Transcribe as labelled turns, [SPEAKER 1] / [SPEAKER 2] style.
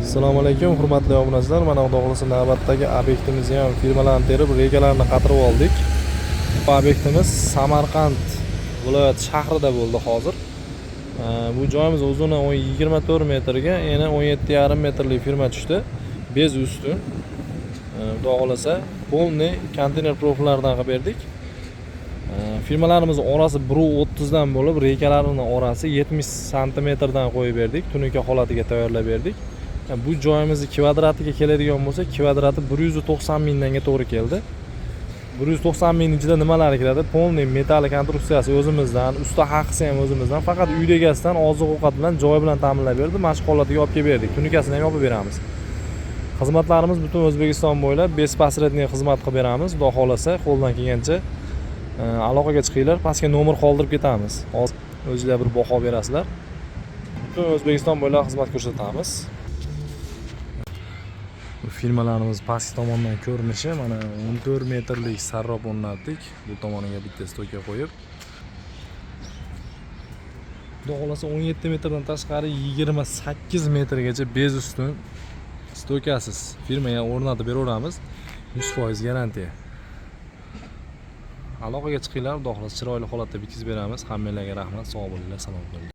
[SPEAKER 1] Assalomu alaykum, hurmatli obunachilar. Mana, Xudo xohlasa, navbatdagi obyektimizni ham firmalarni terib, rejalarini qatirib oldik. Bu obyektimiz Samarqand viloyati shahrida bo'ldi hozir. Bu joyimiz uzuni 24 metrga, eni 17,5 metrlik firma tushdi. Без ustun. Xudo xohlasa, полный konteyner profillardan qilib berdik. Firmalarimiz orasi 1,30 dan bo'lib, reykalarini orasi 70 santimetrdan qo'yib berdik. Tunuka holatiga tayyorlab berdik. Bu joyimizni kvadratiga keladigan bo'lsa, kvadrati 190 mingdanga to'g'ri keldi. 190 ming ichida nimalar kiradi? Полный metall konstruksiyasi o'zimizdan, usta haqisi ham o'zimizdan, faqat uyda egasidan oziq ovqat bilan, joy bilan ta'minlab berdi. Mana shu holatiga olib kelib berdik. Tunukasini ham yopib beramiz. Xizmatlarimiz butun O'zbekiston bo'ylab беспосредний xizmat qilib beramiz. Xudo xohlasa, qo'ldan kelgancha aloqaga chiqinglar. Pastga nomer qoldirib ketamiz. Hozir o'zinglar bir baho berasizlar. Butun O'zbekiston bo'ylab xizmat ko'rsatamiz. Bu firmalarimiz pastki tomondan ko'rinishi. Mana, 14 metrlik sarrob o'rnatdik. Bu tomoniga bitta стойка qo'yib. Xudo xohlasa, 17 metrdan tashqari 28 metrgacha без ustun, стойка siz firmaga o'rnatib beraveramiz. 100% garantiya. Aloqaga chiqinglar, Xudo xohlasa, chiroyli holatda bitkazib beramiz. Hammanglarga rahmat, sog' bo'linglar, salom bo'linglar.